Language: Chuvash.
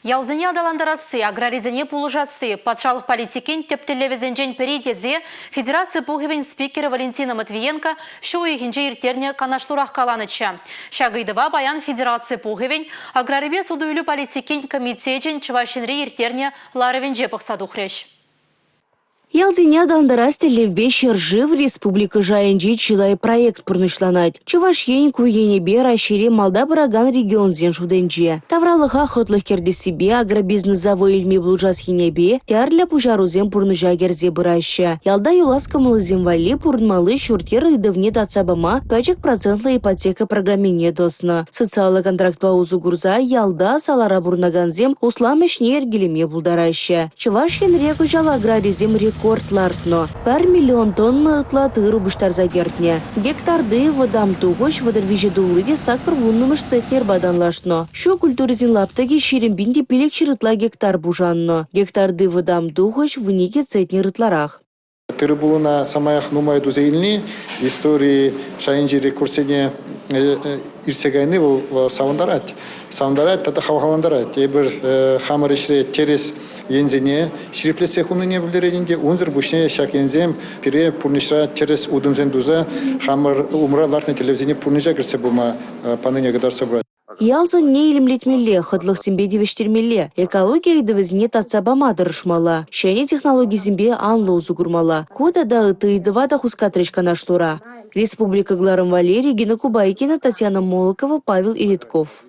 Ялсене аталантарасси, аграрисене пулӑшасси патшалӑх политикин тӗп тӗллевӗсенчен пӗри тесе Федераци Пухӑвӗн спикерӗ Валентина Матвиенко ҫу уйӑхӗнче ирттернӗ канашлурах каланӑччӗ. Ҫак ыйтӑва паян Федераци Пухӑвӗн аграрипе суту-илӳ политикин комитечӗн Чӑваш Енре ирттернӗ ларӑвӗнче пӑхса тухрӗҫ. Ялсене аталантарас тӗллевпе ҫӗршыв, республика шайӗнчи чылай проект пурнӑҫланать. Чӑваш Ен ку енӗпе Раҫҫейре малта пыракан регионсен шутӗнче. Тавралӑха хӑтлӑх кӗртессипе, агробизнеса вӑй илме пулӑшас енӗпе тӗрлӗ пуҫарусем пурнӑҫа кӗрсе пыраҫҫӗ. Ялта юлас кӑмӑллисем валли пурӑнмалли ҫурт-йӗр ыйтӑвне татса пама пӗчӗк процентлӑ ипотека программине тӑснӑ. Социаллӑ контрактпа усӑ курса ялта, салара пурӑнакансем услам ӗҫне йӗркелеме пултараҫҫӗ. Чӑваш Енре кӑҫал аграрисем рекорд лартнӑ. Пӗр миллион тонна ытла тырӑ пуҫтарса кӗртнӗ. Гектарти вӑтам тухӑҫ 33 тулли те 80-мӗш центнерпа танлашнӑ. Ҫу культурисен лаптӑкӗ 20 пин те 500 ытла гектар пушаннӑ. Гектарти вӑтам тухӑҫ 12 центнер ытларах. Тырӑ-пулӑна самаях нумай туса илни истори шайӗнчи рекордсене иртсе кайни вӑл савӑнтарать. Савӑнтарать тата хавхалантарать. Эпир хамӑр ӗҫре тӗрӗс енсене ҫирӗплетсе хунине пӗлтерет ӗнтӗ. Унсӑр пуҫне ҫак енсем пире пурнӑҫра тӗрӗс утӑмсем туса хамӑр умра лартнӑ тӗллевсене пурнӑҫа кӗртсе пыма панине кӑтартса пырать. Ял сӑнне илемлетмелле, хӑтлӑхсемпе тивӗҫтермелле, экологи ыйтӑвӗсене татса пама тӑрӑшмалла, ҫӗнӗ технологисемпе анлӑ усӑ курмалла. Ку тата ытти ыйтӑва та хускатрӗҫ канашлура. Республика кӑларӑм валли Регина Кубайкина, Татьяна Молокова, Павел Иритков.